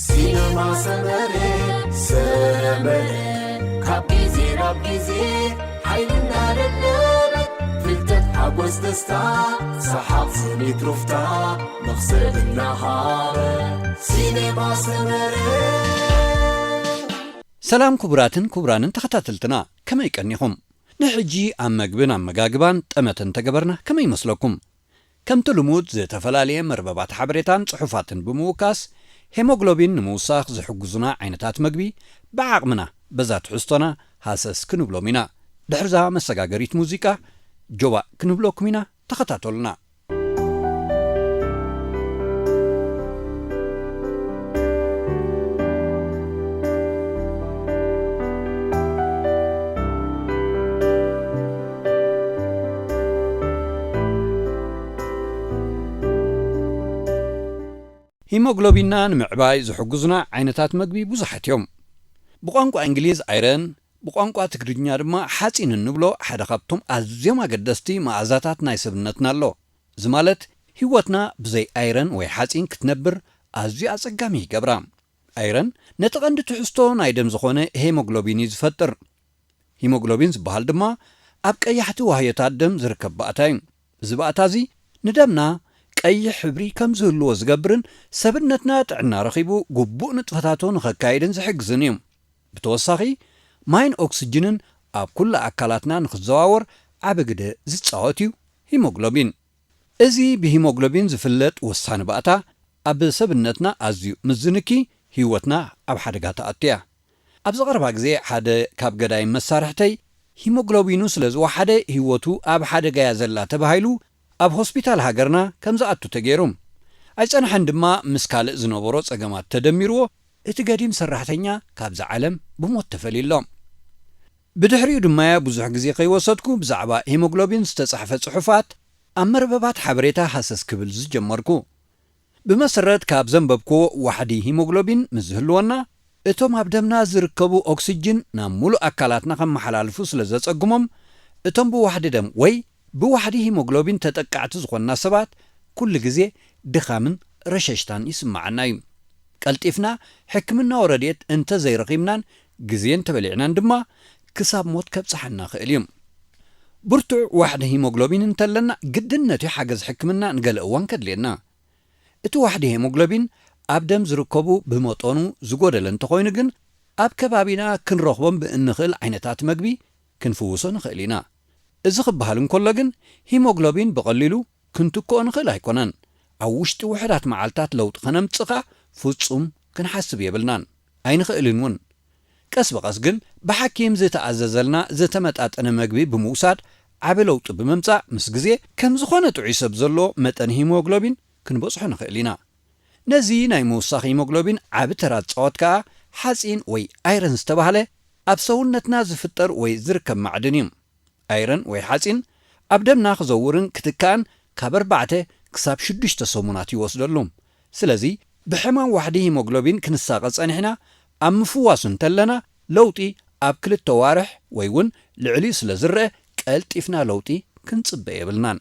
ሲነማ ሰመረ፣ ሰመረ፣ ካብ ግዜ ናብ ግዜ ሓይልና ደደበ፣ ፍልጠት ሓጎስ ደስታ፣ ሰሓቕ ስኒት ሩፍታ፣ መኽሰብ እናሃበ፣ ሲነማ ሰመረ። ሰላም ክቡራትን ክቡራንን ተኸታተልትና፣ ከመይ ቀኒኹም? ንሕጂ ኣብ መግብን ኣመጋግባን ጠመተ እንተገበርና ከመይ ይመስለኩም? ከምቲ ልሙድ ዝተፈላለየ መርበባት ሓበሬታን ጽሑፋትን ብምውካስ ሄሞግሎቢን ንምውሳኽ ዝሕግዙና ዓይነታት መግቢ ብዓቕምና በዛ ትሕዝቶና ሃሰስ ክንብሎም ኢና። ድሕርዛ መሰጋገሪት ሙዚቃ ጆባእ ክንብለኩም ኢና። ተኸታተሉና። ሂሞግሎቢንና ንምዕባይ ዝሕግዙና ዓይነታት መግቢ ብዙሓት እዮም። ብቋንቋ እንግሊዝ ኣይረን፣ ብቋንቋ ትግርኛ ድማ ሓፂን እንብሎ ሓደ ካብቶም ኣዝዮም ኣገደስቲ መኣዛታት ናይ ሰብነትና ኣሎ። እዚ ማለት ህይወትና ብዘይ ኣይረን ወይ ሓፂን ክትነብር ኣዝዩ ኣፀጋሚ ይገብራ። ኣይረን ነቲ ቀንዲ ትሕዝቶ ናይ ደም ዝኾነ ሄሞግሎቢን እዩ ዝፈጥር። ሂሞግሎቢን ዝበሃል ድማ ኣብ ቀያሕቲ ዋህዮታት ደም ዝርከብ ባእታ እዩ። እዚ ባእታ እዚ ንደምና ቀይሕ ሕብሪ ከም ዝህልዎ ዝገብርን ሰብነትና ጥዕና ረኺቡ ግቡእ ንጥፈታቱ ንኸካይድን ዝሕግዝን እዩ። ብተወሳኺ ማይን ኦክስጅንን ኣብ ኩሉ ኣካላትና ንኽዘዋወር ዓቢ ግደ ዝጻወት እዩ ሂሞግሎቢን። እዚ ብሂሞግሎቢን ዝፍለጥ ወሳኒ ባእታ ኣብ ሰብነትና ኣዝዩ ምስ ዝንኪ ህይወትና ኣብ ሓደጋ ትኣቱ እያ። ኣብዚ ቀረባ ግዜ ሓደ ካብ ገዳይም መሳርሕተይ ሂሞግሎቢኑ ስለ ዝወሓደ ህይወቱ ኣብ ሓደጋ እያ ዘላ ተባሂሉ ኣብ ሆስፒታል ሃገርና ከም ዝኣቱ ተገይሩ። ኣይጸንሐን ድማ ምስ ካልእ ዝነበሮ ጸገማት ተደሚርዎ እቲ ገዲም ሰራሕተኛ ካብዛ ዓለም ብሞት ተፈልዩ ኣሎ። ብድሕሪኡ ድማ እየ ብዙሕ ግዜ ከይወሰድኩ ብዛዕባ ሄሞግሎቢን ዝተጻሕፈ ጽሑፋት ኣብ መርበባት ሓበሬታ ሃሰስ ክብል ዝጀመርኩ። ብመሰረት ካብ ዘንበብክዎ ዋሕዲ ሂሞግሎቢን ምስ ዝህልወና እቶም ኣብ ደምና ዝርከቡ ኦክስጅን ናብ ሙሉእ ኣካላትና ከመሓላልፉ ስለ ዘጸግሞም እቶም ብዋሕዲ ደም ወይ ብዋሕዲ ሂሞግሎቢን ተጠቃዕቲ ዝኾንና ሰባት ኩሉ ግዜ ድኻምን ረሸሽታን ይስምዓና እዩ። ቀልጢፍና ሕክምናዊ ረድኤት እንተዘይረኺብናን ግዜ እንተበሊዕናን ድማ ክሳብ ሞት ከብጽሓና ይኽእል እዩ። ብርቱዕ ዋሕዲ ሂሞግሎቢን እንተለና ግድን ነቲ ሓገዝ ሕክምና ንገለ እዋን ከድልየና። እቲ ዋሕዲ ሄሞግሎቢን ኣብ ደም ዝርከቡ ብመጠኑ ዝጎደለ እንተኾይኑ ግን ኣብ ከባቢና ክንረኽቦም ብእንኽእል ዓይነታት መግቢ ክንፍውሶ ንኽእል ኢና። እዚ ክበሃል እንከሎ ግን ሂሞግሎቢን ብቐሊሉ ክንትክኦ ንኽእል ኣይኮነን። ኣብ ውሽጢ ውሑዳት መዓልታት ለውጢ ከነምጽእ ከኣ ፍጹም ክንሓስብ የብልናን ኣይንኽእልን እውን። ቀስ ብቐስ ግን ብሓኪም ዝተኣዘዘልና ዝተመጣጠነ መግቢ ብምውሳድ ዓቢ ለውጢ ብምምጻእ ምስ ግዜ ከም ዝኾነ ጥዑይ ሰብ ዘሎ መጠን ሂሞግሎቢን ክንበጽሖ ንኽእል ኢና። ነዚ ናይ ምውሳኽ ሂሞግሎቢን ዓቢ ተራ ዝጻወት ከኣ ሓጺን ወይ ኣይረን ዝተባህለ ኣብ ሰውነትና ዝፍጠር ወይ ዝርከብ ማዕድን እዩ። ኣይረን ወይ ሓጺን ኣብ ደምና ክዘውርን ክትካእን ካብ ኣርባዕተ ክሳብ ሽዱሽተ ሰሙናት ይወስደሉ። ስለዚ ብሕማም ዋሕዲ ሂሞግሎቢን ክንሳቐ ጸኒሕና ኣብ ምፍዋሱ እንተለና ለውጢ ኣብ ክልተ ዋርሕ ወይ እውን ልዕሊኡ ስለ ዝረአ ቀልጢፍና ለውጢ ክንጽበ የብልናን።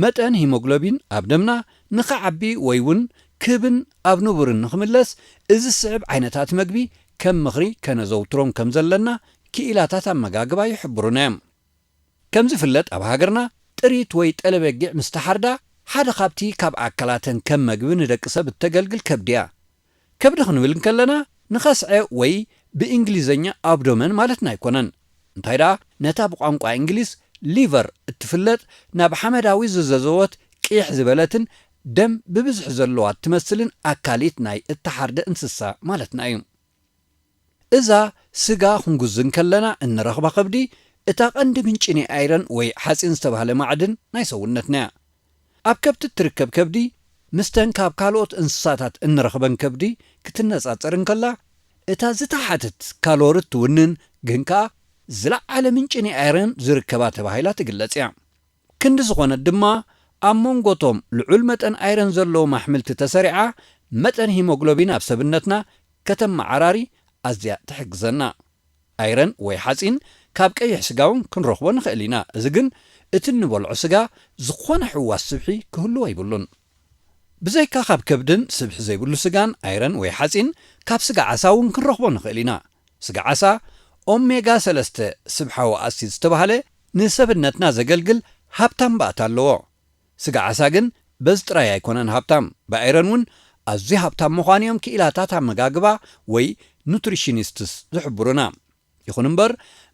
መጠን ሂሞግሎቢን ኣብ ደምና ንኽዓቢ ወይ እውን ክብን ኣብ ንቡርን ንኽምለስ እዚ ዝስዕብ ዓይነታት መግቢ ከም ምኽሪ ከነዘውትሮም ከም ዘለና ክኢላታት ኣመጋግባ ይሕብሩና እዮም። ከም ዝፍለጥ ኣብ ሃገርና ጥሪት ወይ ጠለበጊዕ ምስ ተሓርዳ ሓደ ካብቲ ካብ ኣካላተን ከም መግቢ ንደቂ ሰብ እተገልግል ከብዲ እያ። ከብዲ ክንብል እንከለና ንኸስዐ ወይ ብእንግሊዘኛ ኣብዶመን ማለትና ኣይኮነን። እንታይ ደኣ ነታ ብቋንቋ እንግሊዝ ሊቨር እትፍለጥ ናብ ሓመዳዊ ዝዘዘወት ቂሕ ዝበለትን ደም ብብዝሒ ዘለዋ እትመስልን ኣካሊት ናይ እተሓርደ እንስሳ ማለትና እዩ። እዛ ስጋ ክንጉዝ እንከለና እንረኽባ ከብዲ እታ ቀንዲ ምንጪ ናይ ኣይረን ወይ ሓጺን ዝተባህለ ማዕድን ናይ ሰውነትና እያ። ኣብ ከብቲ እትርከብ ከብዲ ምስተን ካብ ካልኦት እንስሳታት እንረኽበን ከብዲ ክትነጻጸር እንከላ እታ ዝተሓተት ካሎሪ እትውንን ግን ከኣ ዝለዓለ ምንጪ ናይ ኣይረን ዝርከባ ተባሂላ ትግለጽ እያ። ክንዲ ዝኾነት ድማ ኣብ መንጎቶም ልዑል መጠን ኣይረን ዘለዎም ኣሕምልቲ ተሰሪዓ መጠን ሂሞግሎቢን ኣብ ሰብነትና ከተመዓራሪ ኣዝያ ትሕግዘና። ኣይረን ወይ ሓጺን ካብ ቀይሕ ስጋ እውን ክንረኽቦ ንኽእል ኢና። እዚ ግን እቲ እንበልዖ ስጋ ዝኾነ ሕዋስ ስብሒ ክህልዎ ይብሉን። ብዘይካ ካብ ከብድን ስብሒ ዘይብሉ ስጋን ኣይረን ወይ ሓጺን ካብ ስጋ ዓሳ እውን ክንረኽቦ ንኽእል ኢና። ስጋ ዓሳ ኦሜጋ ሰለስተ ስብሓዊ ኣሲድ ዝተባህለ ንሰብነትና ዘገልግል ሃብታም ባእታ ኣለዎ። ስጋ ዓሳ ግን በዚ ጥራይ ኣይኮነን ሃብታም፣ ብኣይረን እውን ኣዝዩ ሃብታም ምዃኑ እዮም ክኢላታት ኣመጋግባ ወይ ኑትሪሽኒስትስ ዝሕብሩና። ይኹን እምበር፣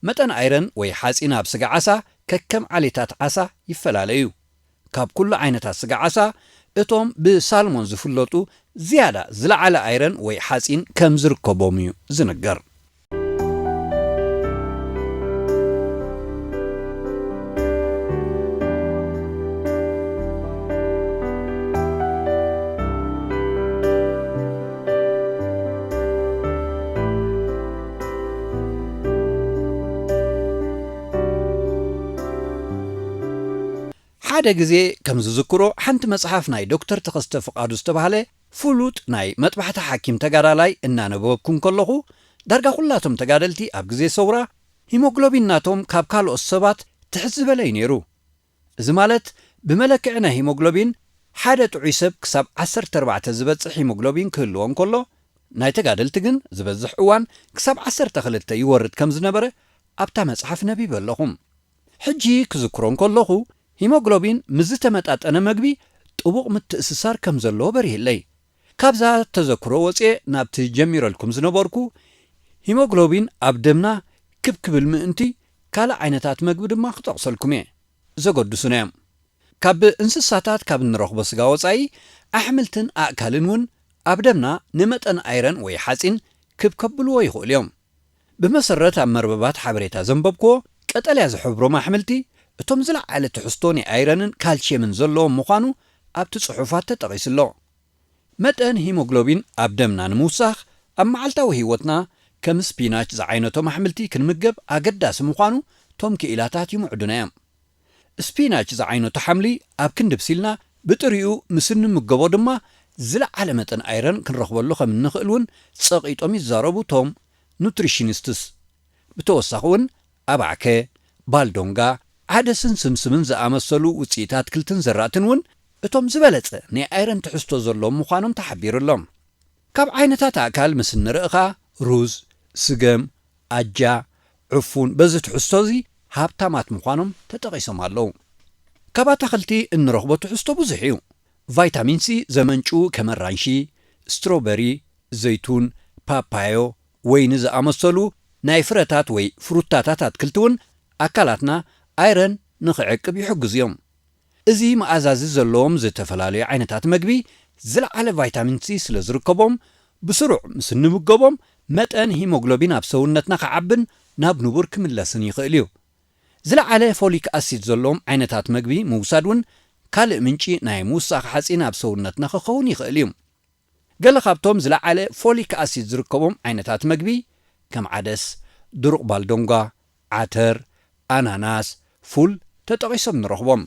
መጠን ኣይረን ወይ ሓጺን ኣብ ስጋ ዓሳ ከከም ዓሌታት ዓሳ ይፈላለ እዩ። ካብ ኩሉ ዓይነታት ስጋ ዓሳ፣ እቶም ብሳልሞን ዝፍለጡ ዝያዳ ዝለዓለ ኣይረን ወይ ሓጺን ከም ዝርከቦም እዩ ዝንገር። ሓደ ግዜ ከም ዝዝክሮ፣ ሓንቲ መጽሓፍ ናይ ዶክተር ተኸስተ ፍቓዱ ዝተባህለ ፍሉጥ ናይ መጥባሕቲ ሓኪም ተጋዳላይ እናነበብኩ እንከለኹ፣ ዳርጋ ኩላቶም ተጋደልቲ ኣብ ግዜ ሰውራ ሂሞግሎቢን ናቶም ካብ ካልኦት ሰባት ትሕት ዝበለ እዩ ነይሩ። እዚ ማለት፣ ብመለክዒ ናይ ሂሞግሎቢን ሓደ ጥዑይ ሰብ ክሳብ ዓሰርተ ኣርባዕተ ዝበጽሕ ሂሞግሎቢን ክህልዎ እንከሎ፣ ናይ ተጋደልቲ ግን ዝበዝሕ እዋን ክሳብ ዓሰርተ ክልተ ይወርድ ከም ዝነበረ ኣብታ መጽሓፍ ነቢበ ኣለኹ። ሕጂ ክዝክሮ እንከለኹ፣ ሂሞግሎቢን ምስ ዝተመጣጠነ መግቢ ጥቡቕ ምትእስሳር ከም ዘለዎ በሪህለይ። ካብዛ ተዘክሮ ወጽኤ ናብቲ ጀሚረልኩም ዝነበርኩ፣ ሂሞግሎቢን ኣብ ደምና ክብ ክብል ምእንቲ ካልእ ዓይነታት መግቢ ድማ ክጠቕሰልኩም እየ። ዘገድሱና እዮም። ካብ እንስሳታት ካብ እንረኽቦ ስጋ ወጻኢ፣ ኣሕምልትን ኣእካልን እውን ኣብ ደምና ንመጠን ኣይረን ወይ ሓጺን ክብ ከብልዎ ይኽእሉ እዮም። ብመሰረት ኣብ መርበባት ሓበሬታ ዘንበብክዎ፣ ቀጠልያ ዝሕብሮም ኣሕምልቲ እቶም ዝለዓለ ትሕዝቶ ናይ ኣይረንን ካልሽየምን ዘለዎም ምዃኑ ኣብቲ ጽሑፋት ተጠቒሱ ኣሎ። መጠን ሂሞግሎቢን ኣብ ደምና ንምውሳኽ፣ ኣብ መዓልታዊ ህይወትና ከም ስፒናች ዝዓይነቶም ኣሕምልቲ ክንምገብ ኣገዳሲ ምዃኑ እቶም ክኢላታት ይምዕዱና እዮም። ስፒናች ዝዓይነቱ ሓምሊ ኣብ ክንዲ ብሲልና ብጥሪኡ ምስ እንምገቦ ድማ ዝለዓለ መጠን ኣይረን ክንረኽበሉ ከም እንኽእል እውን ጸቒጦም ይዛረቡ እቶም ኑትሪሽኒስትስ። ብተወሳኺ እውን ኣባዕከ፣ ባልዶንጋ፣ ዓደስን ስምስምን ዝኣመሰሉ ውጽኢት ኣትክልትን ዘራእትን እውን እቶም ዝበለጸ ናይ ኣይረን ትሕዝቶ ዘለዎም ምዃኖም ተሓቢሩ ኣሎ። ካብ ዓይነታት ኣእካል ምስ እንርኢ ኸኣ ሩዝ፣ ስገም፣ ኣጃ፣ ዕፉን በዚ ትሕዝቶ እዚ ሃብታማት ምዃኖም ተጠቒሶም ኣለዉ። ካብ ኣታኽልቲ እንረኽቦ ትሕዝቶ ብዙሕ እዩ። ቫይታሚን ሲ ዘመንጭዉ ከም ኣራንሺ፣ ስትሮበሪ፣ ዘይቱን፣ ፓፓዮ፣ ወይኒ ዝኣመሰሉ ናይ ፍረታት ወይ ፍሩታታት ኣትክልቲ እውን ኣካላትና ኣይረን ንኽዕቅብ ይሕግዙ እዮም። እዚ መኣዛዚ ዘለዎም ዝተፈላለዩ ዓይነታት መግቢ ዝለዓለ ቫይታሚን ሲ ስለ ዝርከቦም፣ ብስሩዕ ምስ እንምገቦም መጠን ሂሞግሎቢን ኣብ ሰውነትና ክዓብን ናብ ንቡር ክምለስን ይኽእል እዩ። ዝለዓለ ፎሊክ ኣሲድ ዘለዎም ዓይነታት መግቢ ምውሳድ እውን ካልእ ምንጪ ናይ ምውሳኽ ሓጺን ኣብ ሰውነትና ክኸውን ይኽእል እዩ። ገለ ካብቶም ዝለዓለ ፎሊክ ኣሲድ ዝርከቦም ዓይነታት መግቢ ከም ዓደስ፣ ድሩቕ ባልዶንጓ፣ ዓተር፣ ኣናናስ፣ ፉል ተጠቒሶም ንረኽቦም።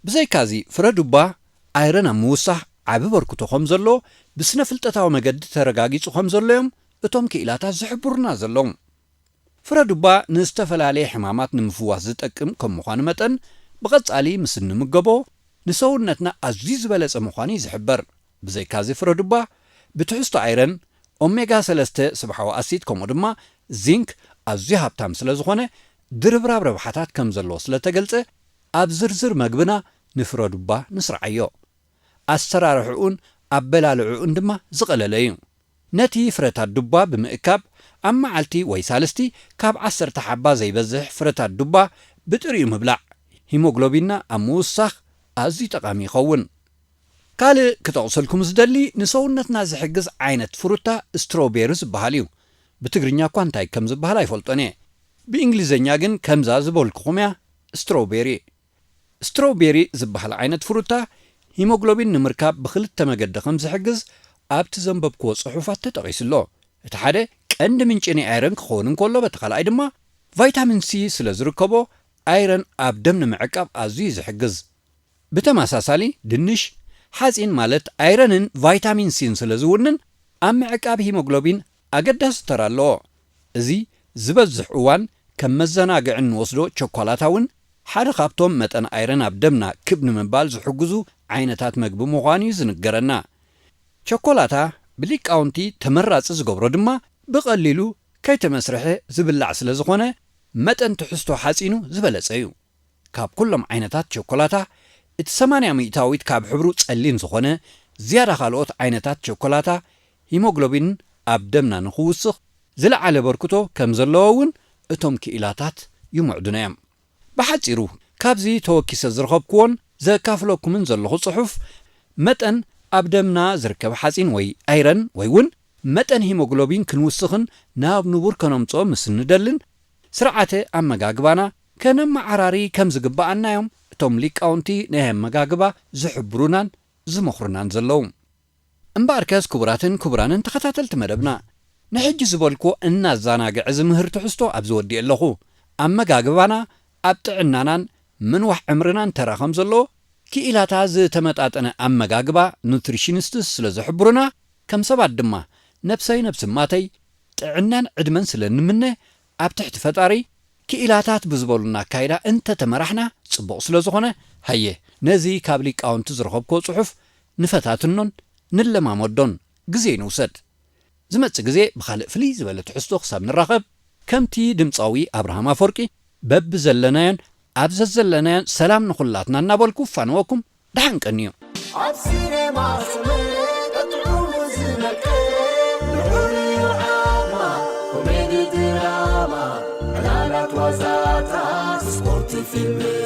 ብዘይካዚ ፍረ ዱባ ኣይረን ኣብ ምውሳኽ ዓቢ በርክቶ ከም ዘሎ ብስነ ፍልጠታዊ መገዲ ተረጋጊጹ ከም ዘሎ እዮም እቶም ክኢላታት ዝሕብሩና ዘለዉ። ፍረ ዱባ ንዝተፈላለየ ሕማማት ንምፍዋስ ዝጠቅም ከም ምዃኑ መጠን፣ ብቐጻሊ ምስ እንምገቦ ንሰውነትና ኣዝዩ ዝበለጸ ምዃኑ እዩ ዝሕበር። ብዘይካዚ ፍረ ዱባ ብትሕዝቶ ኣይረን፣ ኦሜጋ ሰለስተ ስብሓዊ ኣሲድ ከምኡ ድማ ዚንክ ኣዝዩ ሃብታም ስለ ዝኾነ ድርብራብ ረብሓታት ከም ዘለዎ ስለ ተገልጸ፣ ኣብ ዝርዝር መግብና ንፍረ ዱባ ንስርዓዮ። ኣሰራርሕኡን ኣበላልዕኡን ድማ ዝቐለለ እዩ። ነቲ ፍረታት ዱባ ብምእካብ ኣብ መዓልቲ ወይ ሳልስቲ ካብ ዓሰርተ ሓባ ዘይበዝሕ ፍረታት ዱባ ብጥሪኡ ምብላዕ ሂሞግሎቢንና ኣብ ምውሳኽ ኣዝዩ ጠቓሚ ይኸውን። ካልእ ክጠቕሰልኩም ዝደሊ ንሰውነትና ዝሕግዝ ዓይነት ፍሩታ ስትሮቤሪ ዝበሃል እዩ። ብትግርኛ እኳ እንታይ ከም ዝበሃል ኣይፈልጦን እየ። ብእንግሊዝኛ ግን ከምዛ ዝበልኩኹም እያ፣ ስትሮቤሪ። ስትሮቤሪ ዝበሃል ዓይነት ፍሩታ ሂሞግሎቢን ንምርካብ ብኽልተ መገዲ ከም ዝሕግዝ ኣብቲ ዘንበብክዎ ጽሑፋት ተጠቒሱ ኣሎ። እቲ ሓደ ቀንዲ ምንጪ ናይ ኣይረን ክኸውን እንከሎ፣ በቲ ካልኣይ ድማ ቫይታሚን ሲ ስለ ዝርከቦ ኣይረን ኣብ ደም ንምዕቃብ ኣዝዩ እዩ ዝሕግዝ። ብተመሳሳሊ ድንሽ ሓጺን ማለት ኣይረንን ቫይታሚን ሲን ስለ ዝውንን ኣብ ምዕቃብ ሂሞግሎቢን ኣገዳሲ ተራ ኣለዎ። እዚ ዝበዝሕ እዋን ከም መዘናግዒ እንወስዶ ቸኮላታ እውን ሓደ ካብቶም መጠን ኣይረን ኣብ ደምና ክብ ንምባል ዝሕግዙ ዓይነታት መግቢ ምዃኑ እዩ ዝንገረና። ቸኮላታ ብሊቃውንቲ ተመራጺ ዝገብሮ ድማ ብቐሊሉ ከይተመስርሐ ዝብላዕ ስለ ዝኾነ መጠን ትሕዝቶ ሓጺኑ ዝበለጸ እዩ። ካብ ኩሎም ዓይነታት ቸኮላታ እቲ ሰማንያ ሚእታዊት ካብ ሕብሩ ጸሊም ዝኾነ ዝያዳ ካልኦት ዓይነታት ቸኮላታ ሂሞግሎቢን ኣብ ደምና ንኽውስኽ ዝለዓለ በርክቶ ከም ዘለዎ እውን እቶም ክኢላታት ይምዕዱና እዮም። ብሓጺሩ ካብዚ ተወኪሰ ዝረኸብክዎን ዘካፍለኩምን ዘለኹ ጽሑፍ መጠን ኣብ ደምና ዝርከብ ሓጺን ወይ ኣይረን ወይ እውን መጠን ሂሞግሎቢን ክንውስኽን ናብ ንቡር ከነምጽኦ ምስ እንደልን ስርዓተ ኣመጋግባና ከነመዓራሪ ከም ዝግብኣና እዮም እቶም ሊቃውንቲ ናይ ኣመጋግባ ዝሕብሩናን ዝመኽሩናን ዘለዉ። እምበኣርከስ ክቡራትን ክቡራንን ተኸታተልቲ መደብና ንሕጂ ዝበልኩዎ እናዘናግዐ ዝምህር ትሕዝቶ ኣብ ዝወዲእ ኣለኹ። ኣመጋግባና ኣብ ጥዕናናን ምንዋሕ ዕምርናን ተራ ከም ዘለዎ ክኢላታ ዝተመጣጠነ ኣመጋግባ ኑትሪሽኒስትስ ስለ ዝሕብሩና ከም ሰባት ድማ ነብሰይ ነብስማተይ ጥዕናን ዕድመን ስለ ንምነ ኣብ ትሕቲ ፈጣሪ ክኢላታት ብዝበሉና ኣካይዳ እንተተመራሕና ጽቡቕ ስለ ዝኾነ ሃየ ነዚ ካብ ሊቃውንቲ ዝረኸብክዎ ጽሑፍ ንፈታትኖን ንለማመዶን ግዜ ንውሰድ። ዝመጽእ ግዜ ብኻልእ ፍልይ ዝበለ ትሕዝቶ ክሳብ ንራኸብ ከምቲ ድምፃዊ ኣብርሃም ኣፈወርቂ በብዘለናዮን ኣብ ዘዘለናዮን ሰላም ንኹላትና እናበልኩ እፋንወኩም ደሓን ቀንዩ። ኣብ ሲኔማ ስምዒት ጥዑሙ ዝመልክት ልዑል እዩ ዓቕማ ኮሜዲ ድራማ ዕላላት ዋዛታት ስፖርት ፊልም